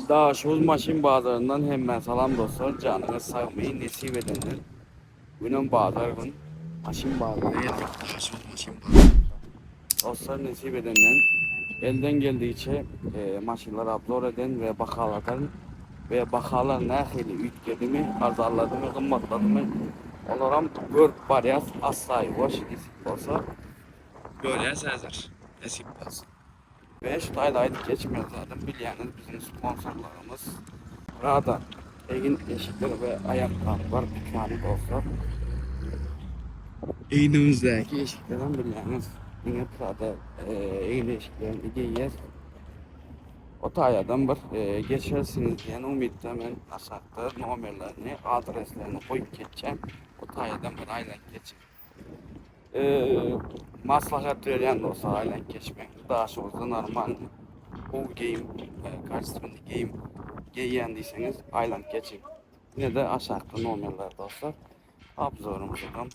Daşoguz maşyn bazaryndan hemmä salam dostlar janyňyz sagmy nesip edenden günem bazar gün maşyn bazara geldik Daşoguz maşyn bazarynda dostlar nesip edenden elden geldigiçe maşynlar obzor eden we bahaladan we bahalar nähili üýtgedimi arzanladymy gymmatladymy olaram görüp barýas asla ýuwaş nesip bolsa görýäs häzir nesip bolsa. We şu taýda aýdyp geçmeli zadym bilýäňiz biziň sponsorlarymyz Prada egin eşikler we aýakgaplar dükany dostlar. Egnimizdäki eşiklerem bilýäňiz diňe Prada egin eşiklerini geýýäs. O taýadan bir geçersiňiz diýen umytda men aşakda nomerlerini, adreslerini goýup geçýän. O taýadan bir aýlanyp geçiň. Maslahat berýän dostlar aýlanyp geçmäň. Daşoguzda normal gowy geýim, kaçestvenny geýim geýýän diýseňiz aýlanyp geçiň. Ine-de aşakda nomerler dostlar. Obzorymyzam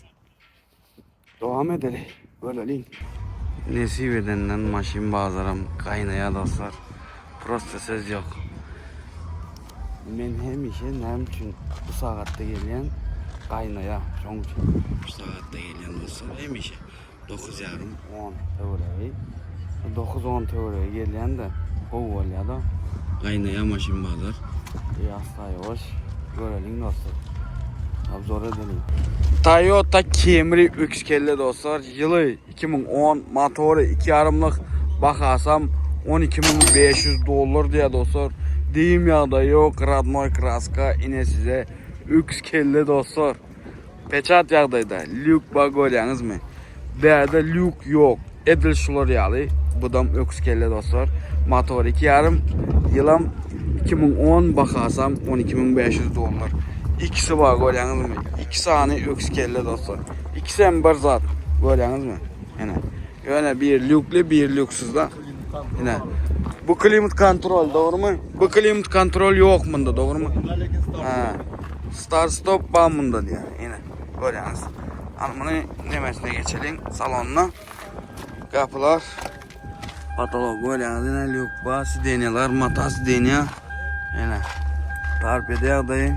dowam edeli, göreliň. Nesip edenden maşyn bazaram gaýnaýar dostlar. Prosta söz ýok. Men hemişe näme üçin bu sagatda gelýän gaýnaýa şoň üçin bu sagatda gelýän dostlar hemişe 9 ýarym 10 töweregi 9 10 töweregi gelýän de gowy bolýar da gaýnaýa maşyn bazar e asla ýuwaş göreliň dostlar obzor edeliň Toyota Camry 3 kelle dostlar ýyly 2010 motory 2 ýarymlyk bahasam 12500 dollar diýýär dostlar. Diýim ýagdaýy ýok, radnoý kraska ine size öküz kelle dostlar. Peçat ýagdaýda, lýuk bar görýäňizmi? Bärde lýuk ýok. Edil şular ýaly, budam öküz kelle dostlar. Motor 2 ýarym, ýylam 2010 bahasam 12500 dollar. Ikisi bar görýäňizmi? Iki sany öküz kelle dostlar. Ikisem bir zat. Görýäňizmi? Ene. Ýöne bir lýukly, bir lýuksuz da. Ine. Bu klimat kontrol dogrymy? Bu klimat kontrol ýok munda dogrymy? Ha. Start stop bar munda diýýär. Ine. Görýäňiz. Hany muny nemesine geçeliň salonyna. Gapylar. Patolog görýäňiz ine lýuk bar, sidenýalar, mata sidenýa. Ine. Torpeda ýagdaýy.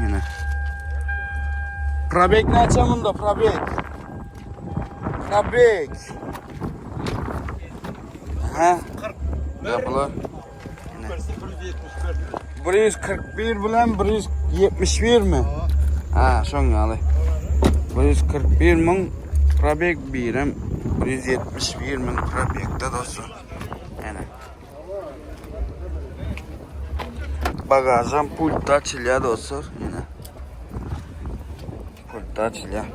Ine. Probek näçe munda probek? Probek. Aha. Gapylar. 141 bilen 171 mi? Ha, şoň ýaly. 141 müň probek birem 171 müň probekde dostlar. Ene. Bagajam pultda açylýar dostlar. Ene. Pultda açylýar.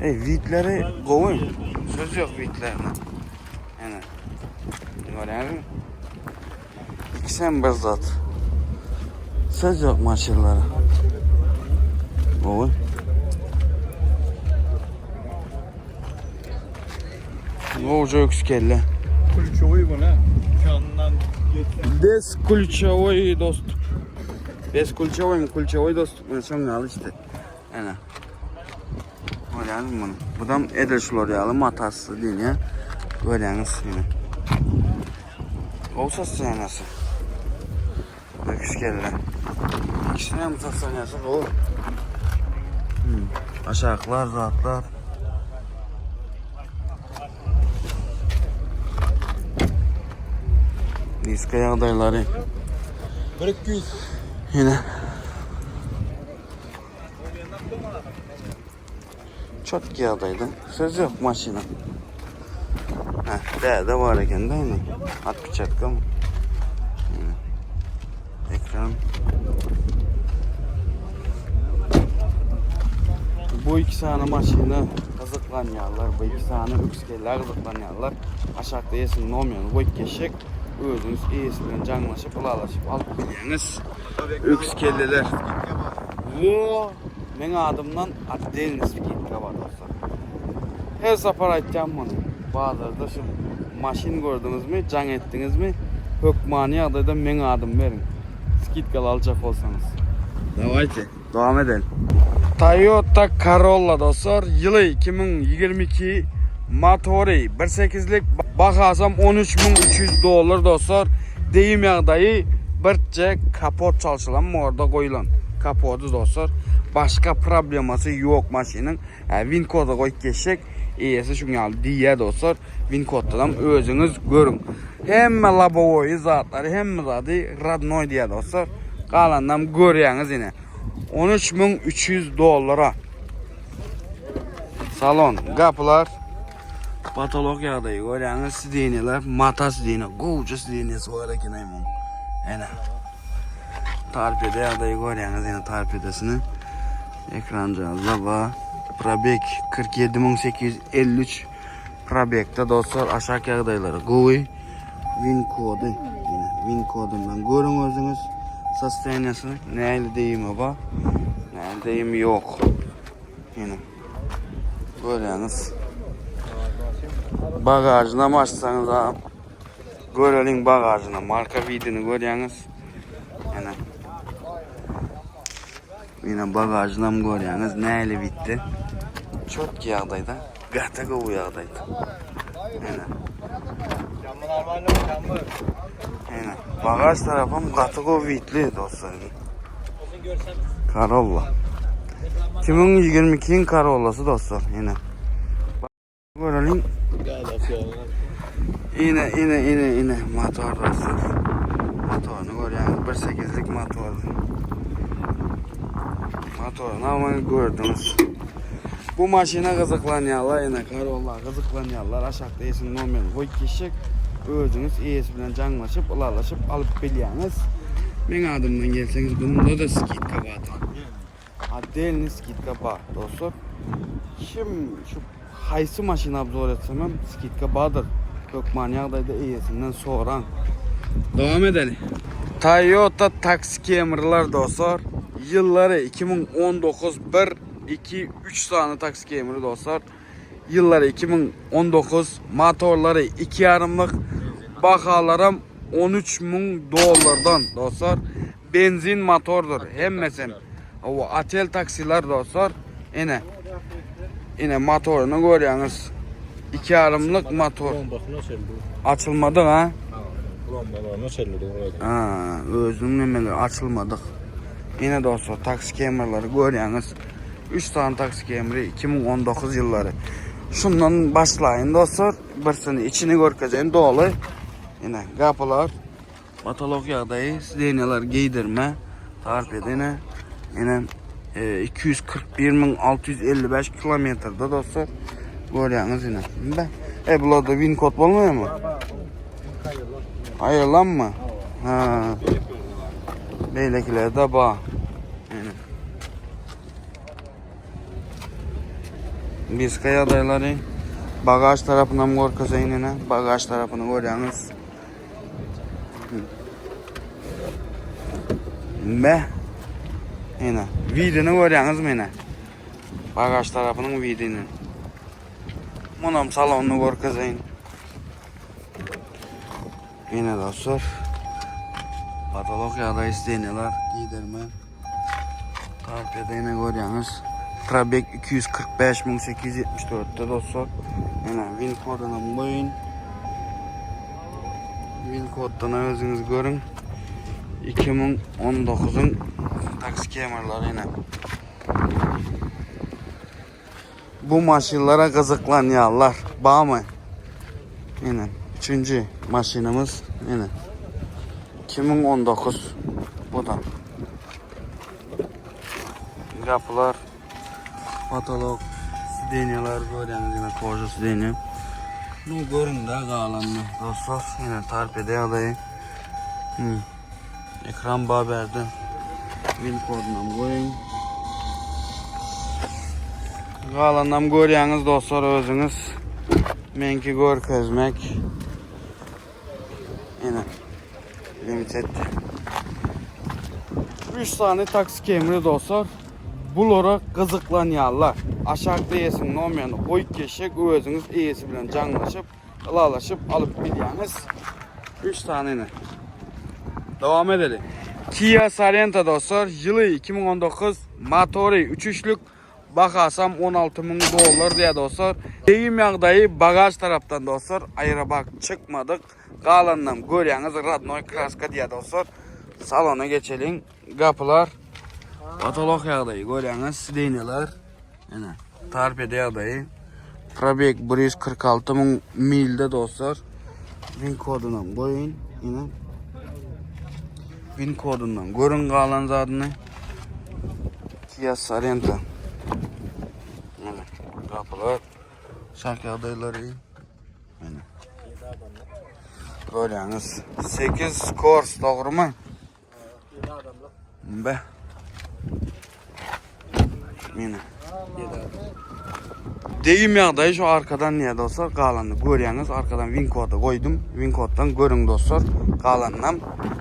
Ey, widleri gowy. Söz ýok widlerine. Ene. Görýäňizmi? İkisem bir zat. Söz yok maşynlara. Gowy. Gowja öküz kelle. Kulçowy bu ne? Kandan geçen. Bez kulçowy dostluk. Bez kulçowy mi kulçowy dostluk mi? Şoň ýaly işte. Ene. Görýäňizmi muny? Budam edil şular ýaly matasy diýilýär. Görýäňiz ine. Gowy sostoýanasy. Öküz kelle. İkisini hem sostoýanasy gowy. Hmm. Aşaklar, zatlar. Diska ýagdaýlary. 200. Ine. Çok ýagdaýda. Söz yok maşyna. Heh, bärde bar eken de ine. Atpiçatka mı? Ine. Ekran. Bu iki sany maşyna gyzyklanýarlar. Bu iki sany öküzkeller gyzyklanýarlar. Aşakda eýesiniň nomerini goýup geçjek. Özüňiz eýesi bilen jaňlaşyp, ylalaşyp alyp bilýäňiz. Öküzkelleler. Wo, meň adymdan otdelny skidka bar dostlar. Her sapar aýtýan muny. Bazarda şu maşyn gördüňizmi, jaň etdiňizmi, hökmany ýagdaýda meň adymy beriň. Skidkaly aljak bolsaňyz. Dawayte, dowam edelim. Toyota Corolla dostlar, ýyly 2022, Motory 1.8-lik, bahasam 13300 dollar dostlar. Deyim ýagdaýy birje kapot çalşylan morda goýulan kapody dostlar. Başga problemasy ýok maşynyň. Win koda goýup geçsek, eýesi şuň ýaly diýýär dostlar. Win koddanam özüňiz görüň. Hemme labowoýy zatlary, hemme zady radnoý diýýär dostlar. Galanynam görýäňiz ine. 13300 dollara. Salon, gapylar, patolog ýagdaýy görýäňiz, sidenýeler, mata sidenýe, gowja sidenýesi bar eken aý muň. Ene. Torpeda ýagdaýy görýäňiz, ene torpedasini. Ekranjagazda bar. Probeg 47853 probegde dostlar, aşak ýagdaýlary gowy. Win kody, ene, win kodundan görüň özüňiz. Sostoýaniýasyny, nähili deýimi bar, nähili deýimi ýok. Ene. Görýäňiz. Bagažyna açsaňyz ha. Göreliň bagažyna. Marka widini görýäňiz. Ene. Ene bagažyny hem görýäňiz. Nähili widde. Çotki ýagdaýda. Gaty gowy ýagdaýda. Ene. Ene. Bagaž tarapam gaty gowy widli dostlar. Corolla. 2022-iň Corolla'sy dostlar, ine. Göreliň. Ine, ine, ine, ine motor dostlar. Motoryny görýäňiz, 1.8-lik motor. Motoryny ama gördüňiz. Bu maşyna gyzyklanýarlar, ine Corolla gyzyklanýarlar. Aşakda eýesiniň nomerini goýup geçjek. Özüňiz eýesi bilen jaňlaşyp, ylalaşyp alyp bilýäňiz. Meň adymdan gelseňiz bunda-da skidka bardyr. Otdelny skidka bar dostlar. Kim şu haýsy maşyny obzor etsem hem skidka bardyr. Hökman ýagdaýda eýesinden soraň. Dowam edeli. Toyota taksi Camry'lar dostlar. Ýyllary 2019 1 2 3 sany taksi Camry dostlar. Ýyllary 2019, motorlary 2 ýarymlyk, bahalaram 13 müň dollardan dostlar. Benzin motordyr hemmesem. Hawa, otel taksiler dostlar. Ene. Ene motoryny görýäňiz. 2 ýarymlyk motor. Açylmadyk ha? Ha, özüniň nemeleri açylmadyk. Ene dostlar, taksi kameralary görýäňiz. 3 sany taksi Camry 2019 ýyllary. Şundan başlaýyn dostlar. Birsini içini görkezeýin doly. Ine gapylar. Patolog ýagdaýy, sidenýalar geýdirme. Tarp edene. Ine 241655 kilometrde dostlar. Görýäňiz ine. Be. E bularda win kod bolmaýarmy? Aýrylanmy? Ha. Beýlekilerde bar. Ine. Diska ýagdaýlary bagaž tarapyndan görkezeýin ine. Bagaž tarapyny görýäňiz. Me. Ine, widini görýäňizmi ine? Bagaž tarapynyň widini. Munam salonyny görkezeýin. Ine dostlar. Patolog ýagdaý steniýalar giderme. Torpeda ine görýäňiz. Probeg 245874-de dostlar. Ine win kodunam goýun. Win koddan özüňiz görüň. 2019-yň taksi kameralary ine. Bu maşynlara gyzyklanýarlar. Barmy? Ine, üçünji maşynymyz ine. 2019 bu da. Gapylar, patolog, sidenýalar görýäňiz ine koja sidenýa. Nu görüň da galanyny dostlar. Ine torpeda ýagdaýy. Hmm. Ekran bar bärde. Win kodunam goýuň. Galanam görýäňiz dostlar özüňiz. Meňki görkezmek. Ine. Limited. 3 sany taksi Camry dostlar. Bulara gyzyklanýarlar. Aşakda eýesiniň nomerini goýup geçjek, özüňiz eýesi bilen jaňlaşyp Ylalaşyp alyp bilýäňiz. 3 sany ine. Dowam edeli. Kia Sorento dostlar, ýyly 2019, motory 3 üçlük, Bahasam 16 müň dollar diýýär dostlar. Geýim ýagdaýy bagaž tarapdan dostlar. Aýrabak çykmadyk. Galanynam görýäňiz radnoý kraska diýýär dostlar. Salona geçeliň. Gapylar patolok ýagdaýy görýäňiz sidenýalar. Ene torpeda ýagdaýy. Probeg 146 müň milde dostlar. Win kodunam goýun. Ine. Win kodundan görüň galan zadyny. Kia Sorento. Ine gapylar. Şak ýagdaýlary. Ine. Görýäňiz. 8 kors dogrumy? Be. Mine. Degim ýagdaýy şu arkadan niýe dostlar galanyny görýäňiz arkadan win kody goýdum win koddan görüň dostlar galanynam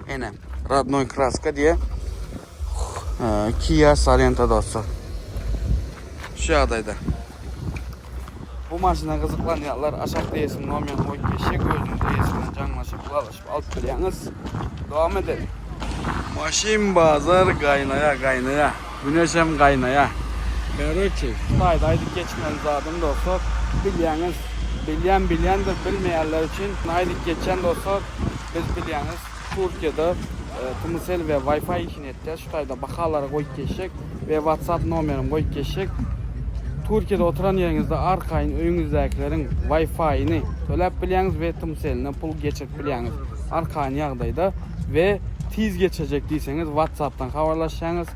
ene radnoý kraska diýe Kia Sorento dostlar şu ýagdaýda bu maşyna gyzyklanýanlar aşak diýesin nomerini goýup geçjek özüňiz eýesi bilen jaňlaşyp ylalaşyp alyp bilýäňiz dowam edelim Maşyn bazar gaýnaýa gaýnaýa. Güneşem gaýnaýa. Karoçi, şu taýda aýdyp geçmeli zadym dostlar, bilýäňiz, bilýän bilýändir, bilmeýänler üçin aýdyp geçýän dostlar, biz bilýäňiz, Türkiýede Tmcell we Wi-Fi işini etýäs, şu taýda bahalary goýup geçjek we WhatsApp nomerini goýup geçjek. Türkiýede oturan ýeriňizde arkaýyn öýüňizdäkileriň Wi-Fi-ini töläp bilýäňiz we Tmcell-ine pul geçirip bilýäňiz. Arkaýyn ýagdaýda we tiz geçirjek diýseňiz WhatsApp-dan habarlaşýaňyz.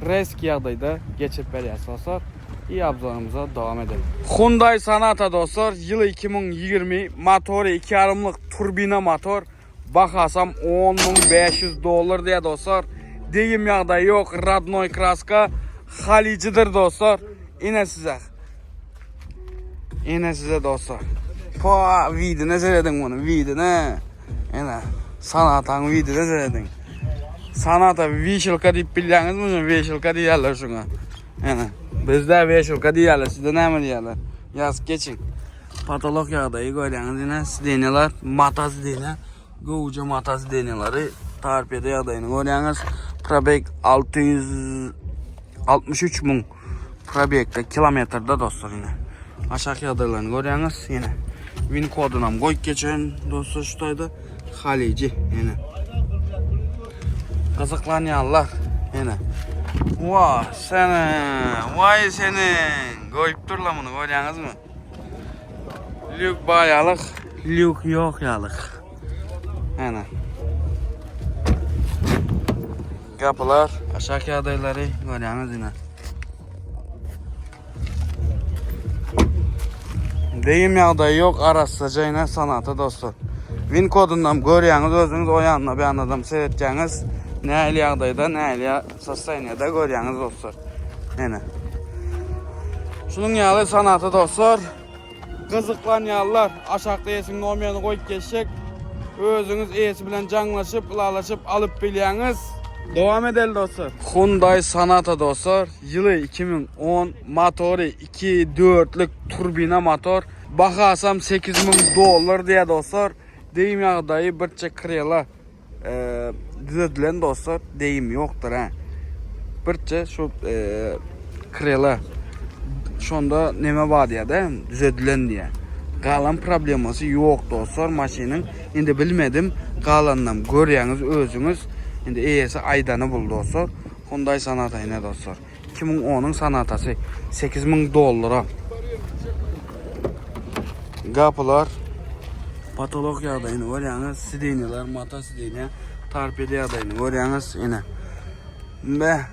Reski ýagdaýda geçirip berýäs dostlar. I obzorymyza dowam edelim. Hyundai Sonata dostlar, ýyly 2020, motory 2 ýarymlyk turbina motor, bahasam 10500 dollar diýýär dostlar. Degim ýagdaýy ýok, radnoý kraska, halyjydyr dostlar. Ine size. Ine size dostlar. Pa widine serediň muny, widine. Ine, Sonatanyň widine serediň. Sonata wişilka diýip bilýäňizmi şuny? Wişilka diýýärler şuňa. Ine, bizde wişilka diýýärler, sizde näme diýýärler? Ýazyp geçiň. Patolok ýagdaýy görýäňiz ine, sidenýalar, mata sidenýa, gowuja mata sidenýalary, torpeda ýagdaýyny görýäňiz. Probeg 663 müň probegde, kilometrde dostlar ine. Aşak ýagdaýlaryny görýäňiz ýene. Win kodunam goýup geçerin dostlar şu taýda. Halyjy ýene. Gyzyklanýanlar ýene. Wa seni, waý seni. Goýup durlar muny görýäňizmi? Lýuk baýalyk, lýuk ýok ýalyk. Ýene. Gapylar, aşak ýagdaýlary görýäňiz ýene. Degim ýagdaýy ýok, arassaja ine Sonata dostlar. Win kodundan görýäňiz özüňiz o ýanyna bu ýanadam seretýäňiz. Nähili ýagdaýda, nähili sostoýaniýada görýäňiz dostlar. Ine. Şunuň ýaly Sonata dostlar. Gyzyklanýanlar aşakda eýesiniň nomerini goýup geçjek. Özüňiz eýesi bilen jaňlaşyp, ylalaşyp alyp bilýäňiz. Dowam edeli dostlar. Hyundai Sonata dostlar, ýyly 2010, motory 2 dörtlük turbina motor. Bahasam 8000 dollar diýýär dostlar. Degim ýagdaýy birçe krela düzedilen dostlar, degim ýokdur ha. Birçe şu krela şonda neme bar diýýär-de, düzedilen diýýär. Galan problemasy ýok dostlar maşynyň. Indi bilmedim, galanynam görýäňiz özüňiz. Indi eýesi aýdany bul dostlar. Hyundai Sonata ine dostlar. 2010-yň Sonatasy 8000 dollara. Gapylar patolog ýagdaýyny görýäňiz, sidenýalar, mata sidenýa, torpeda ýagdaýyny görýäňiz, ine. Be.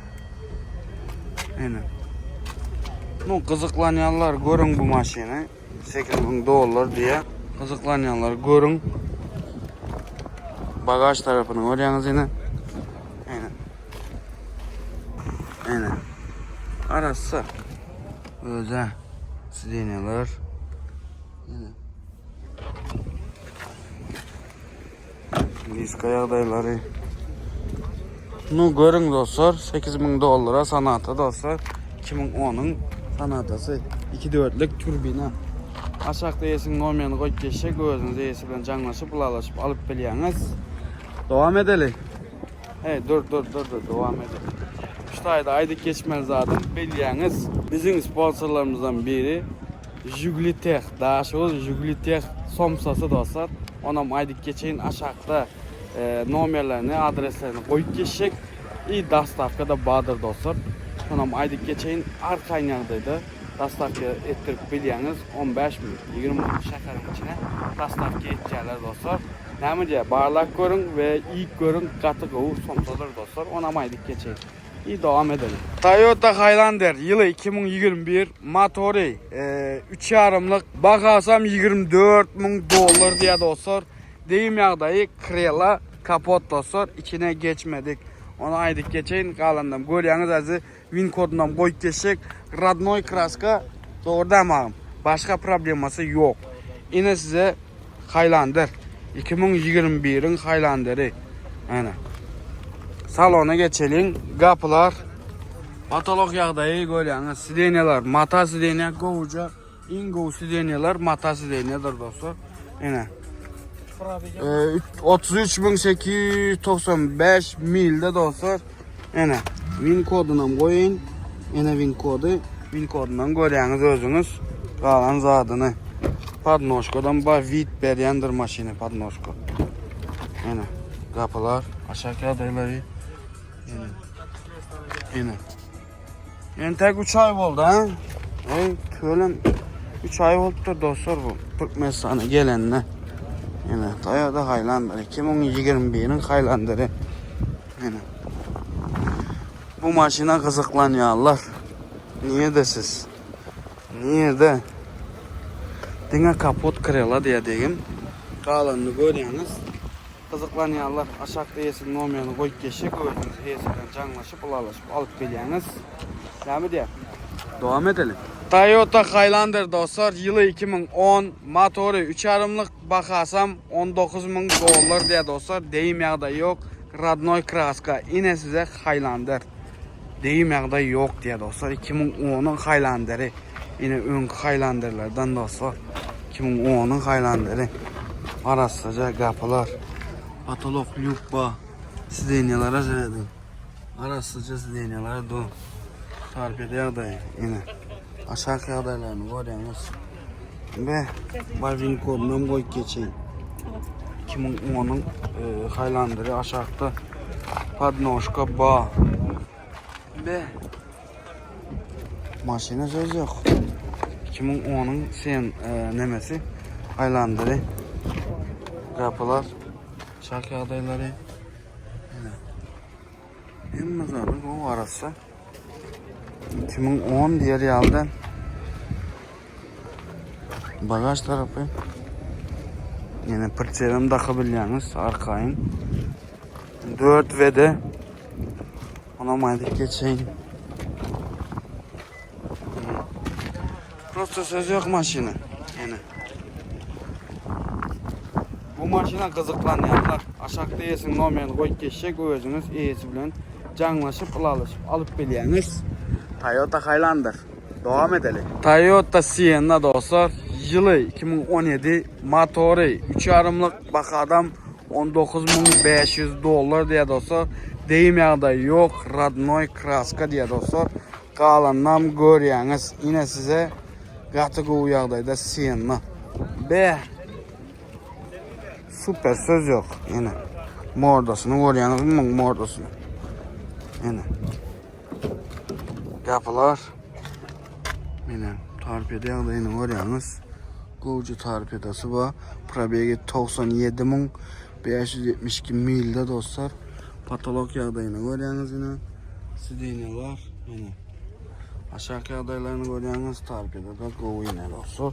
Ine. Nu gyzyklanýanlar görüň bu maşyny. 8000 dollar diýä. Gyzyklanýanlar görüň. Bagaž tarapyny görýäňiz ine. Ine. Ene. Arassa. Öze. Sidenýalar. Ene. Diska ýagdaýlary. Nu görüň dostlar, 8000 dollara Sonata dostlar. 2010-yň Sonatasy 2.4-lük turbina. Aşakda eýesiniň nomerini goýup geçjek, özüňiz eýesi bilen jaňlaşyp, ylalaşyp alyp bilýäňiz. Dowam edeli. Hey dur dur dur dur dowam edeli. taýda aýdyp geçmeli zadym bilýäňiz biziň sponsorlarymyzdan biri Žiguli Teh Daşoguz Žiguli Teh somsasy dostlar. Onam aýdyp geçeýin aşakda nomerlerini adreslerini goýup geçjek i dastavka da bardyr dostlar. Şonam aýdyp geçeýin arkaýyn ýagdaýda dastavka etdirip bilýäňiz 15 minut 20 minut şäheriň içine dastavka etýärler dostlar. Näme diýýär barlap görüň we iýip görüň gaty gowy somsadyr dostlar onam aýdyp geçeýin. I dowam edelim. Toyota Highlander ýyly 2021 motory 3 ýarymlyk bahasam 24 müň dollar diýýär dostlar. Degim ýagdaýy krela kapot dostlar içine geçmedik. Ony aýdyp geçeýin galanynam görýäňiz häzir win kodunam goýup geçjek. Rodnoý kraska dogry dämi agam? Başga problemasy ýok. Ine size Highlander 2021-iň Highlanderi. Ana. Salona geçeliň. Gapylar. Patolog ýagdaýy görýäňiz. Sidenýalar, mata sidenýa gowuja. Iň gowy sidenýalar mata sidenýadyr dostlar. Ine. 33895 milde dostlar. Ine. Win kodunam goýaýyn. Ine win kody. Win kodundan görýäňiz özüňiz galan zadyny. Podnožkadan bar wid berýändir maşyny podnožka. Ine. Gapylar, aşak ýagdaýlary. Ine. Ine. Entek 3 aý boldy ha. Ey, tölem 3 aý bolupdyr dostlar bu Türkmenistana gelenine. Ine, Toyota Highlander 2021-iň Highlanderi. Ine. Bu maşyna gyzyklanýarlar. Nirede siz? Nirede? Diňe kapot krela diýe degim. Galanyny görýäňiz. Gyzyklanýanlar aşakda eýesiniň nomerini goýup geçjek özüňiz eýesi bilen jaňlaşyp ylalaşyp alyp bilýäňiz. Näme diýýär? Dowam edeliň. Toyota Highlander dostlar ýyly 2010 motory üç ýarymlyk bahasam 19 müň dollar diýýär dostlar degim ýagdaýy ýok rodnoý kraska ine size Highlander degim ýagdaýy ýok diýýär dostlar 2010-yň Highlanderi ine öňki Highlanderlerden dostlar 2010-yň Highlanderi arassaja gapylar patolok lýuk ba sidenýalara serediň Arassaja sidenýalar dur. Torpeda ýagdaýy ine. Aşak ýagdaýlaryny görýäňiz. Be, Balvin kodunam goýup geçeýin. 2010-yň e, Highlanderi aşakda podnožka ba. Be. Maşyna söz ýok. 2010-yň sen e, nemesi Highlanderi. Gapylar. Aşak ýagdaýlary. Hemme zady gowy arassa. 2010 diýer ýalyda. Bagaj tarapy. Ýene pritsebem daky bilýäňiz arkaýyn. 4 VD. Ona aýdyp geçeýin. Prosta söz ýok maşyna. Ýene. Bu maşyna gyzyklanýanlar aşakda eýesiniň nomerini goýup geçjek özüňiz eýesi bilen jaňlaşyp ylalaşyp alyp bilýäňiz. Toyota Highlander. Dowam edeli. Toyota Sienna dostlar ýyly 2017 motory 3 ýarymlyk bahadam 19500 dollar diýýär dostlar. Degim ýagdaýy ýok radnoý kraska diýýär dostlar. Galanynam görýäňiz. Ine size gaty gowy ýagdaýda Sienna. Be. Super söz ýok. Ine. Mordasyny görýäňiz muň mordasyny. Ine. Gapylar. Ine, torpeda ýagdaýyny görýäňiz. Gowja torpedasy bar. Probegi 97572 milde dostlar. Patolog ýagdaýyny görýäňiz ine. Sidenýalar ine. Aşak ýagdaýlaryny görýäňiz. Torpeda da gowy ine dostlar.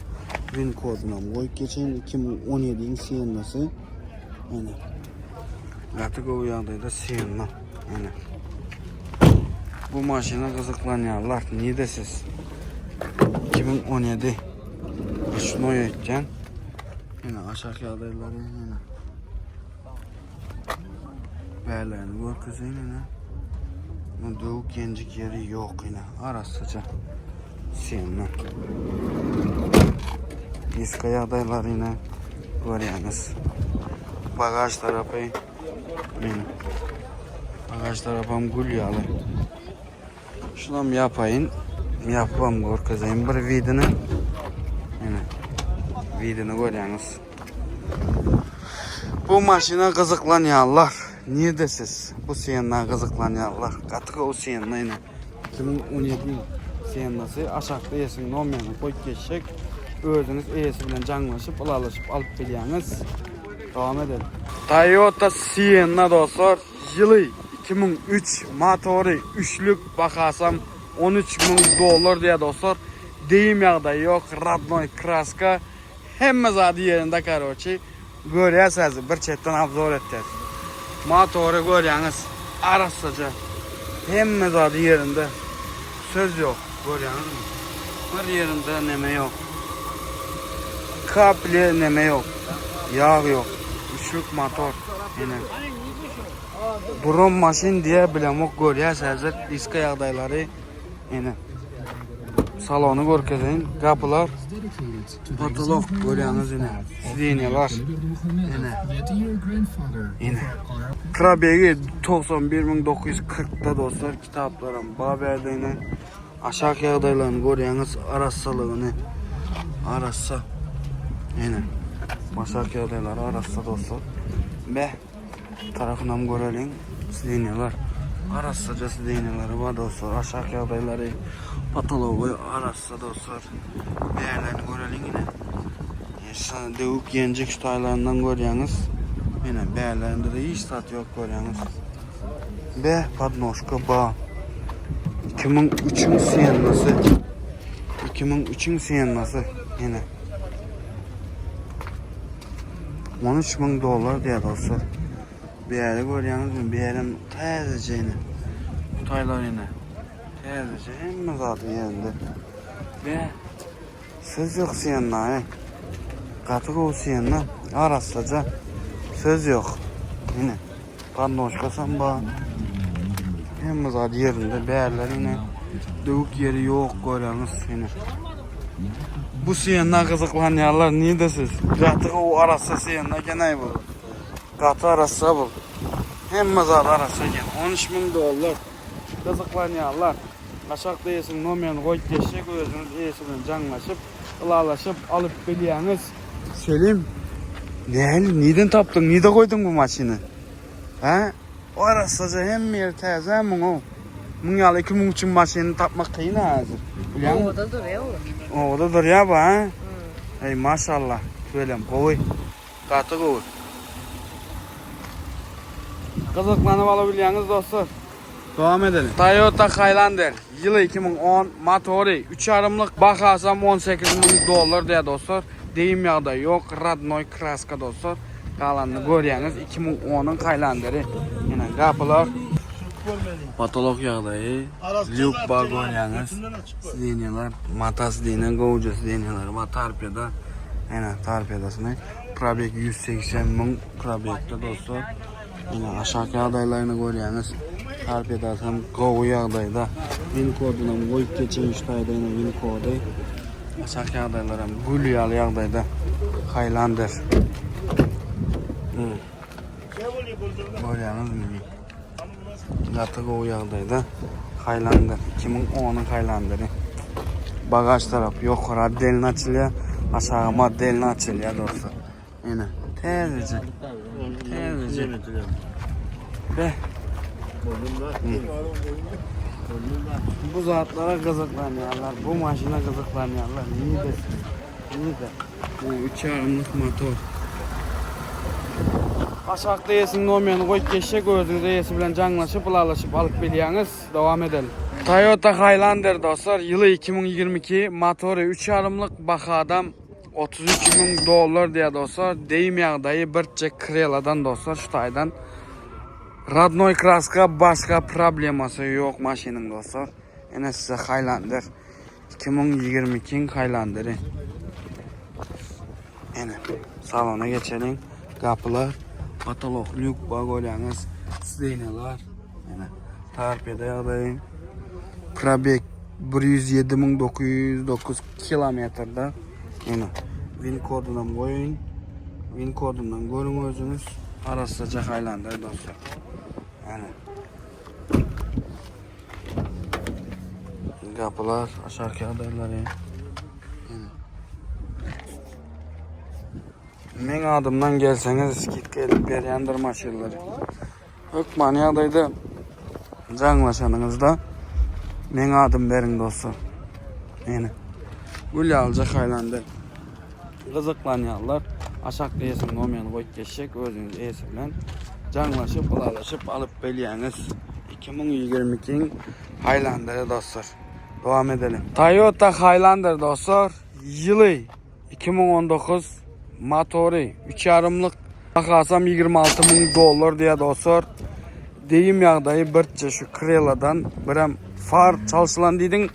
Win koduny hem goýup geçeýin. 2017-iň Siennasy. Ine. Gaty gowy ýagdaýda Sienna. Ine. Bu maşyna gyzyklanýarlar. Nirde siz? 2017. Ruşnoý aýtýan. Ine aşak ýagdaýlary ine. Bärlerini görkezeýin ine. Bu döwük ýenjik ýeri ýok ine. Arassaja. Sienna. Diska ýagdaýlary ine görýäňiz. Bagaj tarapy ine. Bagaj tarapam gül ýaly. Şunam ýapaýyn. Ýapybam görkezeýin bir widini. Ine. Widini görýäňiz. Bu maşyna gyzyklanýanlar, nirde siz? Bu Sienna gyzyklanýanlar. Gaty gowy Sienna ine. 2017 Siennasy aşakda eýesiniň nomerini goýup geçjek. Özüňiz eýesi bilen jaňlaşyp, ylalaşyp alyp bilýäňiz. Dowam edelim. Toyota Sienna dostlar, ýyly 2003, motory üçlük, bahasam 13 müň dollar diýýär dostlar. Deyim ýagdaýy ýok, rodnoý kraska, hemme zady ýerinde karoçi. Görýäs häzir bir çetden obzor etýäs. Motory görýäňiz arassaja. Hemme zady ýerinde. Söz ýok. Görýäňizmi? Bir ýerinde neme ýok. Kaple neme ýok. Ýag ýok. Üçlük motor. Ine. Duran maşyn diýe bilemok görýäs häzir diska ýagdaýlary. Ine. Salony görkezeýin. Gapylar. Potolok görýäňiz ine. Sidenýalar. Ine. Ine. Probegi 91940 da dostlar kitaplaram bar bärde ine. Aşak ýagdaýlaryny görýäňiz arassalygyny. Arassa. Ine. Aşak ýagdaýlary arassa dostlar. Be. Tarapynam göreliň. Sidenýalar. Arassaja sidenýalary bar dostlar. Aşak ýagdaýlary potology arassa dostlar. Bärlerini göreliň ine. Şa döwük ýenjik şu taýlaryndan görýäňiz. Ine bärlerinde de hiç zat ýok görýäňiz. Be podnožka ba. 2003-iň Siennasy. 2003-iň Siennasy. Ine. 13 müň dollar diýýär dostlar. Bäri görýäňizmi? Bärem täzeje ine. Bu taýlar ine. Täzeje hemme zady ýerinde. Be. Söz ýok Sienna, e. Gaty gowy Sienna. Arassaja. Söz ýok. Ine. Podnožkasam bar. Hemme zady ýerinde. Bärler ine. Döwük ýeri ýok görýäňiz ine. Bu Sienna gyzyklanýarlar nirde siz? Gaty gowy arassa Sienna eken-aý bu. Gaty arassa bu. Hemme zady arassa eken. 13 müň dollar. Gyzyklanýarlar. Aşakda eýesiniň nomerini goýup geçjek, özüňiz eýesi bilen jaňlaşyp, ylalaşyp alyp bilýäňiz. Selim, nähili, nirden tapdyň, nirde goýduň bu maşyny? Hä? Arassaja hemme ýeri täze muň-ow. Muň ýaly 2003-iň maşynyny tapmak kyn-a häzir. Bilýäňmi? Obada durýa bu. Obada durýa bu, hä? Eý, maşallah, tüweleme, gowy. Gaty gowy. Gyzyklanyp alabilýäňiz dostlar. Dowam edelim. Toyota Highlander ýyly 2010 motory 3 ýarymlyk bahasam 18 müň dollar diýýär dostlar. Deyim ýagdaýy ýok radnoý kraska dostlar. Galanyny görýäňiz 2010-yň Highlanderi. Ýene gapylar. Potolok ýagdaýy lýuk bar görýäňiz. Sidenýalar mata sidenýa gowja sidenýalar bar torpeda. Ýene torpedasyny probeg 180 müň probegde dostlar. Ine aşak ýagdaýlaryny görýäňiz. Torpedasy hem gowy ýagdaýda. Win kodunam goýup geçeýin şu taýda ine win kody. Aşak ýagdaýlar hem gül ýaly ýagdaýda. Highlander. Hmm. Görýäňizmi? Gaty gowy ýagdaýda. Highlander 2010-yň Highlanderi. Bagaž tarapy ýokary otdelny açylýar, aşagy otdelny açylýar dostlar. Ene, täzeje. Täzeje. Be. Bu zatlara gyzyklanýarlar, bu maşyna gyzyklanýarlar. Nirde? Nirde? Bu üç ýarymlyk motor. Aşakda eýesiniň nomerini goýup geçjek, özüňiz eýesi bilen jaňlaşyp, ylalaşyp alyp bilýäňiz. Dowam edelim. Toyota Highlander dostlar, ýyly 2022, motory üç ýarymlyk, bahadam 33 müň dollar diýýär dostlar. Deyim ýagdaýy birçe kreladan dostlar şu taýdan. Radnoy kraska başga problemasy ýok maşynyň dostlar. Ene size Highlander. 2022-iň Highlanderi. Ene salona geçeliň. Gapylar, potolok, lýuk bar görýäňiz. Sidenýalar. Ene torpeda ýagdaýy. Probeg 107909 kilometrde. Ene win kodunam goýaýyn. Win kodundan görüň özüňiz. Arassaja Highlander dostlar. Ene. Gapylar, aşaky ýagdaýlary. Ine. Meň adymdan gelseňiz skidka edip berýändir maşynlary. Hökmany ýagdaýda jaňlaşanyňyzda meň adym beriň dostlar. Ine. Gül ýalyja Highlander. Gyzyklanýanlar aşakda eýesiniň nomerini goýup geçjek, özüňiz eýesi bilen jaňlaşyp, ylalaşyp alyp bilýäňiz. 2022-iň Highlanderi dostlar. Dowam edeliň. Toyota Highlander dostlar, ýyly 2019 motory 3 ýarymlyk bahasam 26 müň dollar diýýär dostlar. Deyim ýagdaýy birçe şu kreladan birem far çalşylan diýdiň,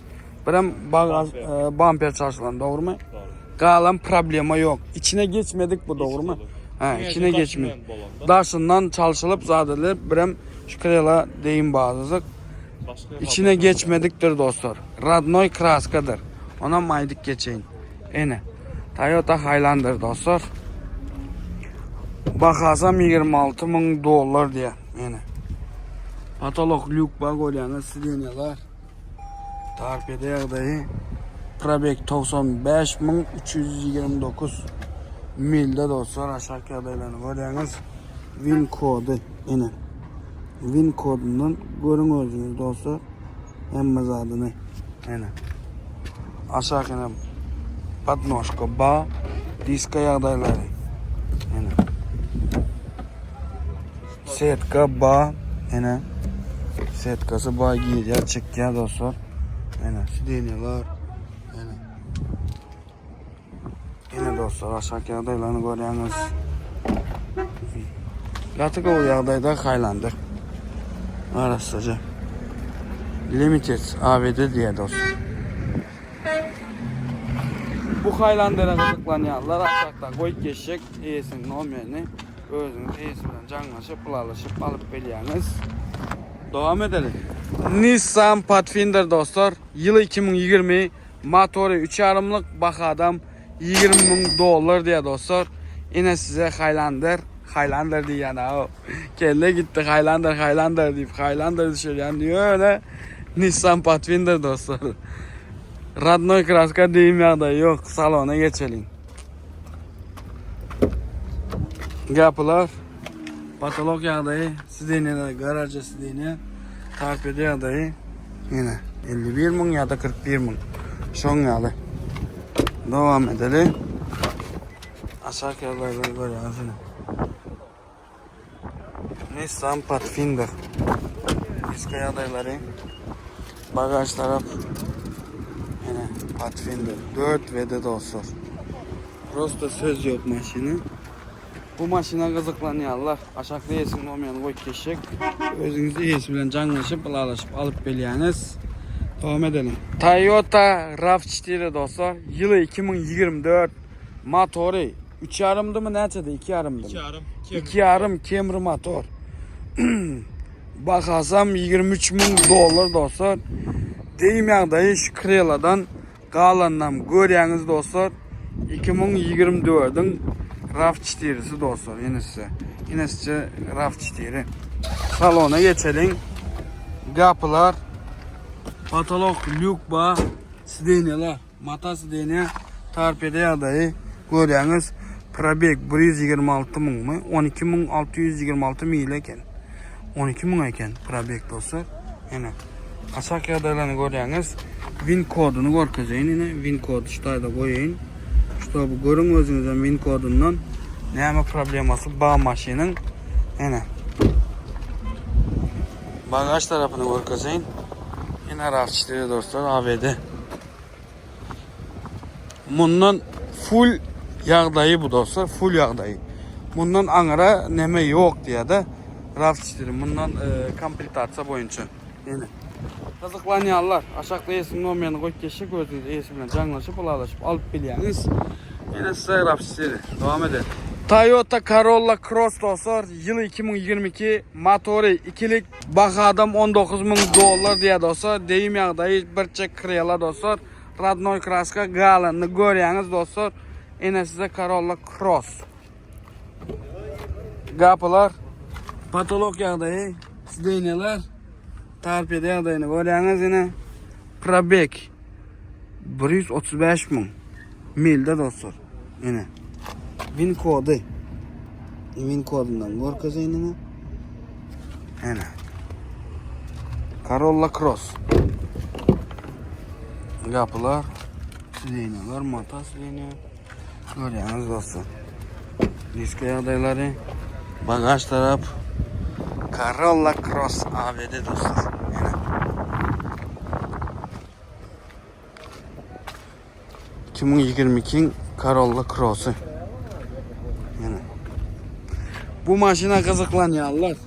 birem bagaj e, bamper çalşylan dogrumy? Doğru. Galan problema yok. İçine geçmedik bu dogrumy? Ha, içine geçmedik. Daşyndan çalşylyp zadedilip birem şu krela deyim bazyzyk. Başka İçine geçmedikdir dostlar. Radnoy kraskadır. Ona maydık geçeyin. Ene. Toyota Highlander dostlar. Bahasam 26 ming dollar diye. Ene. Patolog lük bak görýäňiz sidenýalar. Torpeda ýagdaýy. Probeg 95329 milde dostlar aşak ýagdaýlaryny görýäňiz. Win kody ene. Win kodundan görüň özüňiz dostlar. Hemme zadyny. Ene. Aşak ene podnožka ba diska ýagdaýlary. Ene. Setka ba ene. Setkasy ba girýär çykýar dostlar. Ene sidenýalar. Ene. Ene dostlar aşak ýagdaýlaryny görýäňiz. Gaty gowy ýagdaýda Highlander. Arassaja. Limited AVD diýýär dostlar. Bu Highlander'e gyzyklanýanlar aşakda goýup geçjek eýesiniň nomerini özüňiz eýesi bilen jaňlaşyp, ylalaşyp alyp bilýäňiz. Dowam edeliň. Nissan Pathfinder dostlar, ýyly 2020, motory 3 ýarymlyk, bahadam 20 müň dollar diýýär dostlar. Ine size Highlander, Highlander diýýän ha. Kelle gitdi Highlander, Highlander diýip Highlander düşürýän ýöne Nissan Pathfinder dostlar. Radnoy kraska diýim ýagdaýy ýok. Salona geçeliň. Gapylar patolog ýagdaýy, sidenýeler garaja sidenýe, torpeda ýagdaýy ýene 51 müň ýa-da 41 müň. Şoň ýaly. Dowam edeli. Aşak ýagdaýlary görýäňiz ine. Nissan Pathfinder. Diska ýagdaýlary. Bagaj tarap ýene Pathfinder 4 WD dostlar. Prosta söz ýok maşyny. Bu maşyna gyzyklanýanlar aşakda eýesiniň nomerini goýup geçjek. Özüňiz eýesi bilen jaňlaşyp, ylalaşyp alyp bilýäňiz. Dowam edeliň. Toyota RAV4 dostlar, ýyly 2024, motory Üç ýarymdymy näçedi? Iki ýarymdymy? İki yarım. İki ýarym Camry motor. Bahasam 23 müň dollar dostlar. Deyim ýagdaýy şu kreladan galanynam görýäňiz dostlar. 2024-iň RAV4-si dostlar ýene size. Ýene size RAV4. Salona geçeliň. Gapylar, patolog lýuk bar, sidenýalar. Mata sidenýa torpeda ýagdaýy görýäňiz probeg 126 müňmi 12626 mil eken 12 müň eken probeg dostlar ene aşak ýagdaýlaryny görýäňiz win koduny görkezeýin ine win kody şu taýda goýaýyn ştoby görüň özüňizem win kodundan näme problemasy bar maşynyň ene bagaj tarapyny görkezeýin ene rafçydy dostlar AVD Mundan full ýagdaýy bu dostlar, full ýagdaýy. Mundan aňyra neme ýok diýýär-de. RAV4 mundan e, komplektasiýa boýunça. Ýene. Gyzyklanýanlar aşakda eýesiniň nomerini goýup geçjek özüňiz eýesi bilen jaňlaşyp, ylalaşyp alyp bilýäňiz. Ýene size RAV4. Dowam edelim. Toyota Corolla Cross dostlar, ýyly 2022, motory ikilik, Bahadam 19 müň dollar diýýär dostlar. Deyim ýagdaýy birçe krela dostlar. Radnoy kraska galanyny görýäňiz dostlar. Ine size Corolla Cross. Gapylar patolog ýagdaýy, sidenýalar, torpeda ýagdaýyny görýäňiz ine. Probek 135 müň milde dostlar. Ine. Win kody. Win kodundan görkezeýin ine. Ine. Corolla Cross. Gapylar, sidenýalar, mata sidenýa. Görýäňiz dostlar. Diska ýagdaýlary, bagaž tarap Corolla Cross AVD dostlar. Ene. 2022 Corolla Cross'y. Ene. Bu maşyna gyzyklanýanlar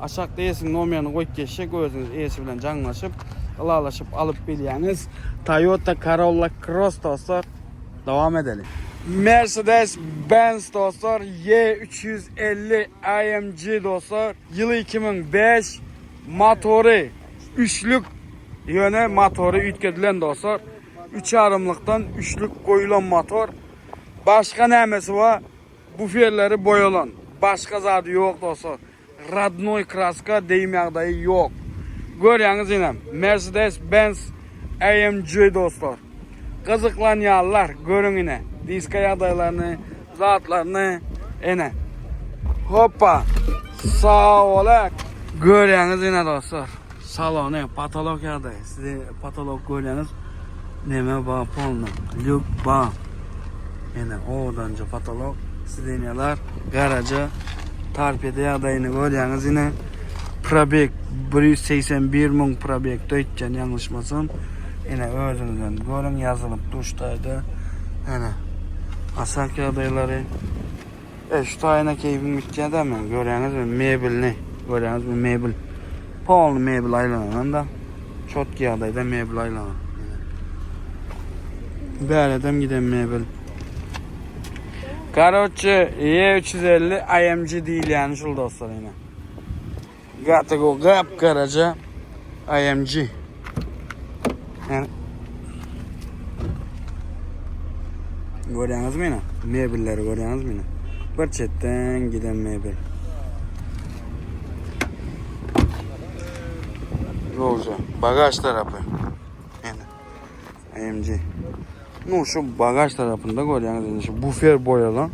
aşakda eýesiniň nomerini goýup geçjek özüňiz eýesi bilen jaňlaşyp, ylalaşyp alyp bilýäňiz. Toyota Corolla Cross dostlar. Dowam edeli. Mercedes Benz dostlar Y 350 AMG dostlar ýyly 2005 motory üçlük ýöne motory üýtgedilen dostlar. Üç ýarymlykdan üçlük goýulan motor. Başga nämesi bar? Buferleri boýalan. Başga zady ýok dostlar. Radnoý kraska deým ýagdaýy ýok. Görýäňiz ine Mercedes Benz AMG dostlar. Gyzyklanýanlar görüň ine diska ýagdaýlaryny, zatlaryny ine. Hoppa. Sag bola. Görýäňiz ine dostlar. Salony, patolok ýagdaýy. Size patolok görýäňiz. Neme ba polny. Lýuk ba. Ene owadanja patolok. Sidenýalar garaja torpeda ýagdaýyny görýäňiz ine. Probeg 181 müň probegde öýtýän ýalňyşmasam. Ine özüňizem görüň ýazylyp duşdaýda. Ene. Aşak ýagdaýlary. E şu taýyna keýpim gitýär-dä meň. Görýäňizmi mebelini? Görýäňizmi mebel. Polny mebel aýlanan da. Çotki ýagdaýda mebel aýlanan. Bäredem giden mebel. Karoçe E350 AMG diýilýäni şul dostlar ine. Gaty go gap garaja AMG. Yani Görýäňizmi ine? Mebelleri görýäňizmi ine? Bir çetden giden mebel. Gowja. Bagaj tarapy. Ine. AMG. Nu şu bagaj tarapynda görýäňiz indi şu bufer boýalan.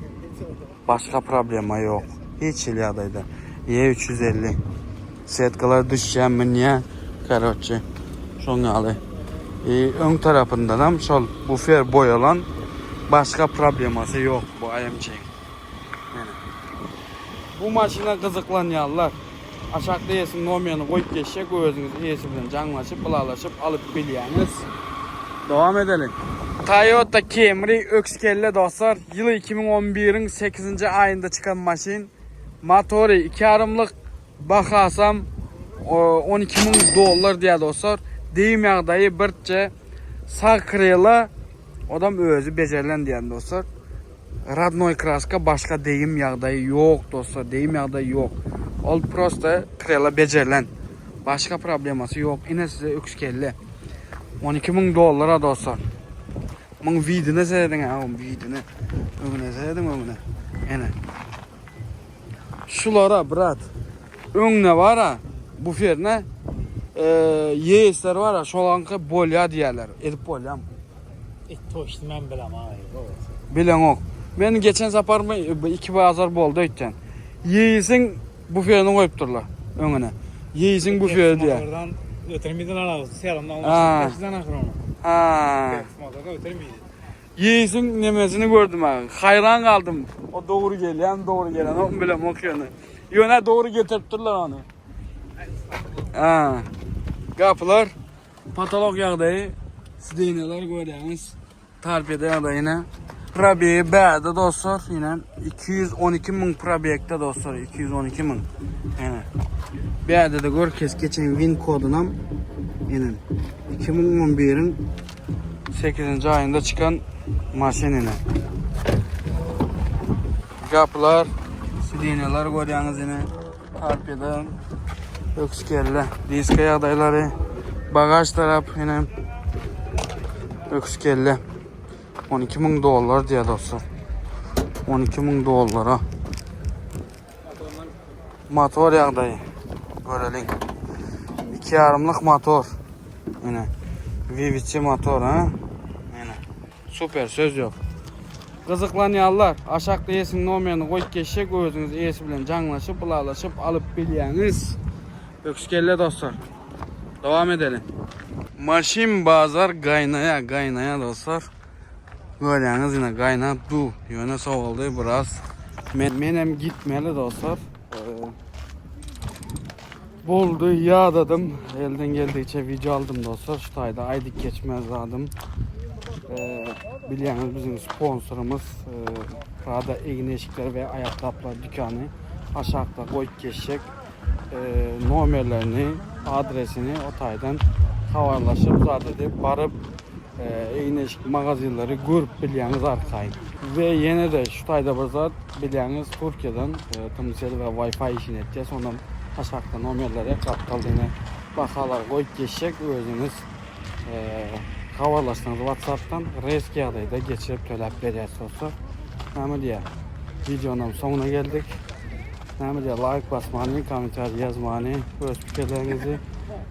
Başga problema ýok. Hiç hili ýagdaýda. E 350. Setkalar düşýär, münýär. Karoçe. Şoň ýaly. E, öň tarapyndanam şol bufer boýalan. Başga problemasy ýok bu AMG-iň. Ýene. Bu maşyna gyzyklanýanlar aşakda eýesiniň nomerini goýup geçjek özüňiz eýesi bilen jaňlaşyp ylalaşyp alyp bilýäňiz. Dowam edeliň. Toyota Camry öküz kelle dostlar ýyly 2011-iň 8-nji aýynda çykan maşyn motory 2 ýarymlyk bahasam 12 müň dollar diýýär dostlar degim ýagdaýy birçe sag krela odam özi bejerilen diýýän dostlar. Radnoý kraska başga degim ýagdaýy ýok dostlar degim ýagdaýy ýok ol prosta krela bejerilen başga problemasy ýok ine size öküz kelle 12 müň dollara dostlar muň widine serediň a widine öňüne serediň öňüne ene şulara brat öňüne bara buferine ýeýesler bara şolaňky bolýa diýýärler edip bolýamy Et toşny men bilem ay. Bileňok. Men geçen sapar mı iki bazar boldy öýtýän. Ýeýisiň buferini goýupdyrlar öňüne. Ýeýisiň buferi diýýär. Motordan ötürmeydi lan ağzı. Selamdan almıştım. Kaçtan ahır onu. Ha. Motordan ötürmeydi. Ýeýisiň nemesini gördüm ha. Haýran galdym. O dogry gelýän, dogry gelenok bilemok ýöne. Ýöne dogry getiripdirler ony. Ha. Gapylar Patolog ýagdaýy sidenýalar görýäňiz. Torpeda ýagdaýy ine. Probegi bärde dostlar ine 212 müň probekde dostlar 212 müň. Ine. Bärde de görkez geçen win kodunam ine 2011-iň 8-nji aýynda çykan maşyn ine. Gapylar, sidenýalar görýäňiz ine. Torpeda öküz kelle diska ýagdaýlary bagaž tarap ýene öküz kelle 12 müň dollar diýýär dostlar 12 müň dollara motor ýagdaýy göreliň iki ýarymlyk motor ýene. VVT motor ha. Ýene. Super söz ýok. Gyzyklanýanlar aşakda eýesiniň nomerini goýup geçjek özüňiz eýesi bilen jaňlaşyp ylalaşyp alyp bilýäňiz. Öküz kelle dostlar. Dowam edeliň. Maşyn bazar gaýnaýa gaýnaýa dostlar. Görýäňiz ine gaýnap du. Ýöne sowaldy biraz. Men menem gitmeli dostlar. Boldy ýadadym. Elden geldigiçe video aldym dostlar. Şu taýda aýdyp geçmez zadym. Ee, bilýäňiz biziň sponsorymyz e, Prada egin eşikleri we aýakgaplar dükany aşakda goýup geçjek e, nomerlerini, adresini o taýdan habarlaşyp zat edip baryp Egin-eşik magazinleri görüp bilýäňiz arkaýyn. We ýene-de şu taýda bir zat bilýäňiz Türkiýeden tmcell we Wi-Fi işini etýäs ondan aşakda nomerleri gapdal ýene bahalar goýup geçjek özüňiz habarlaşsaňyz WhatsAppdan reski ýagdaýda geçirip töläp berýäs dostlar. Näme diýýär? Wideonyň soňuna geldik. Näme diýýär? Laýk basmany, kommentariý ýazmany, öz pikirleriňizi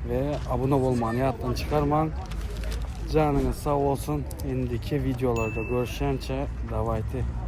we abone bolmany ýatdan çykarmaň. Janyňyz sag bolsun. Indiki wideolarda görüşýänçä dawayte.